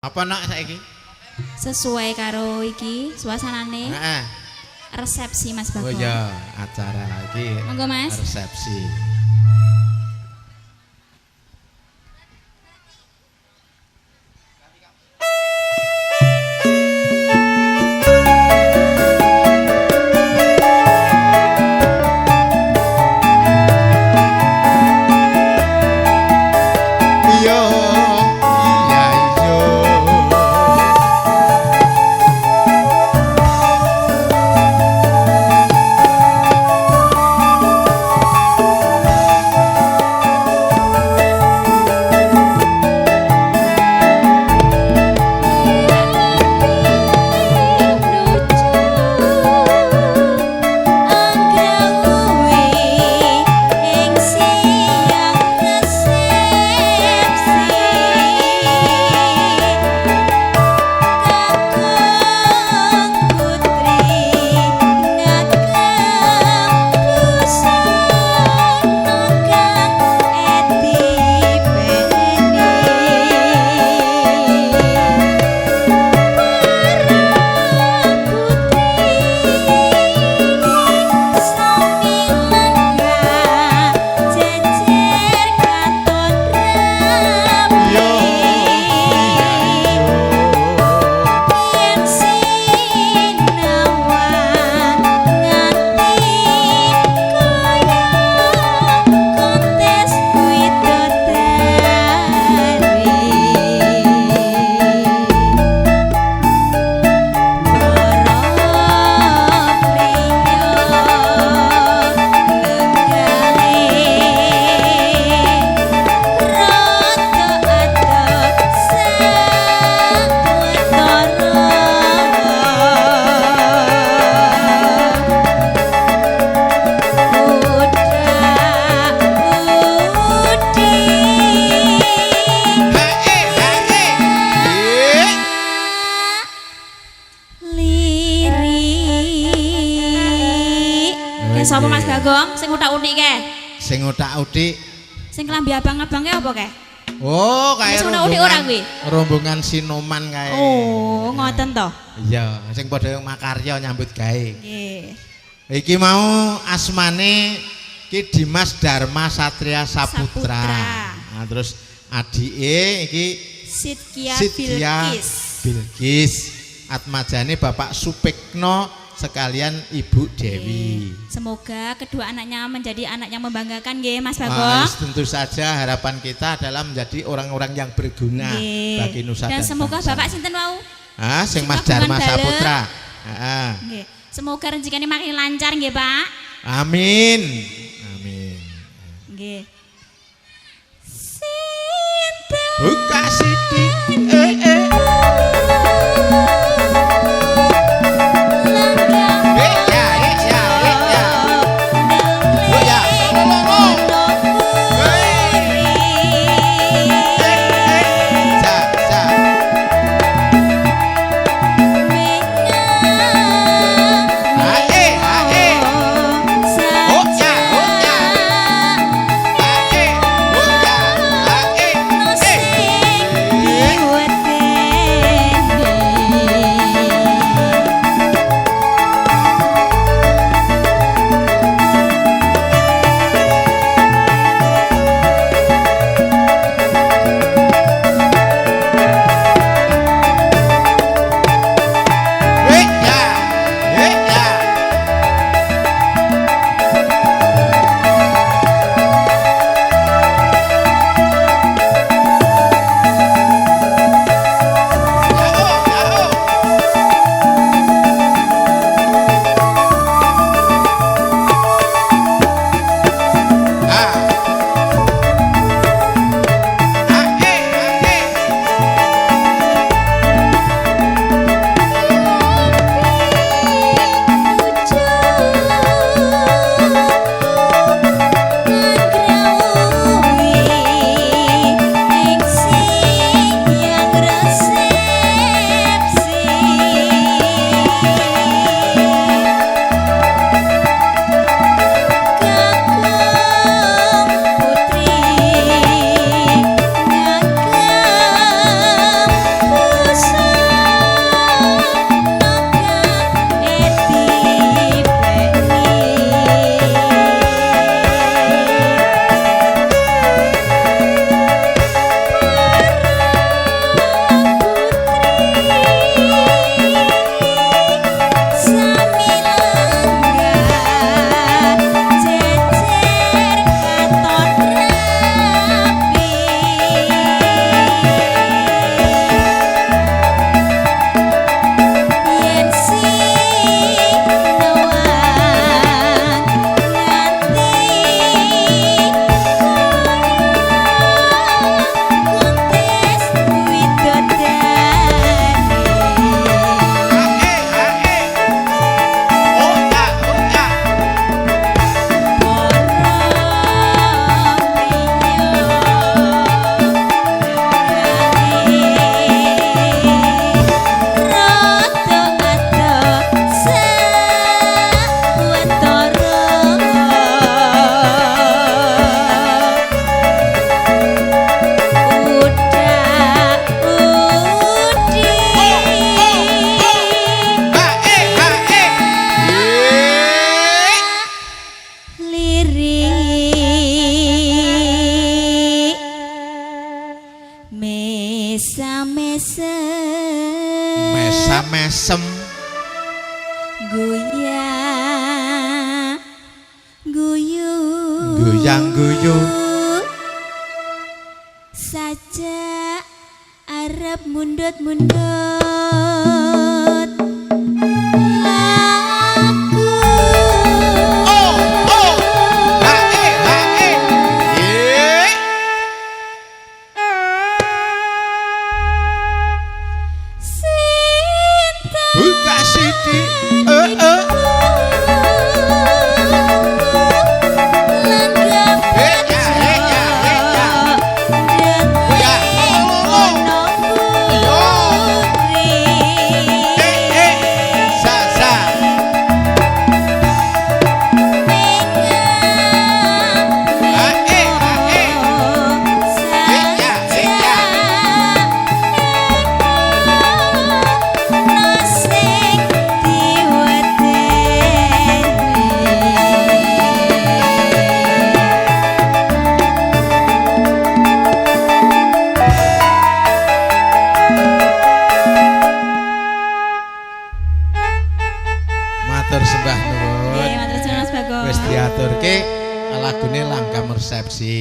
Apa nak saiki? Sesuai karo iki suasanane. Heeh. Resepsi Mas Oh Bagong. iya, acara iki. Monggo Mas. Resepsi. Iya, iya, iya. Iya, iya, iya. Hae, hae. Lirik. Ke sapa Mas Bagong sing utak-utik ke? Sing otak-otik. Sing klambi abang-abang ke apa ke? Oh, kae Wis utak-utik ora kuwi? Rombongan Sinoman kae. Oh, ngoten to. Iya, sing padha makarya nyambut gawe. Nggih. Iki mau asmane ki Dimas Dharma Satria Saputra. Saputra. Nah, terus adike iki Sidkia Sidkia Bilqis. Bilqis. Atmajane Bapak Supekno sekalian Ibu Dewi. Nggih. Semoga kedua anaknya menjadi anak yang membanggakan nggih Mas Wah, Bagong. tentu saja harapan kita adalah menjadi orang-orang yang berguna Nggih. bagi nusa Dan dan semoga bangsa. Bapak sinten wau? Ah, sing Mas Sing Dharma kagungan dalem. Saputra. Heeh. Nggih. Semoga rezekine makin lancar nggih, Pak. Amin. Amin. Nggih. Sinten Buka sithik eh eh. Eh ya, eh ya, eh ya. Oh ya. Lo, lo, lo. Eh, eh. Ja, ja. Ae, ae. Oh ya, oh ya. Ae, oh ya. Ae. Eh. Mesem. Mesam-mesem. Goyang guyu. Goyang guyu. Saja arep mundut-mundut laku. Oh, oh. Ha eh, ha eh. Ye. Sinten Buka sithik. Eh, eh. langgam Eh, ya, eh, ya, eh, ya. Ya. Oh, oh, oh. Yo. Eh, eh. Sa, sa. Ha eh, ha eh. Eh, ya, eh, ya. Matur sembah nuwun. Nggih, matur suwun Mas Bagong. Wis diaturke lagune Langgam Resepsi.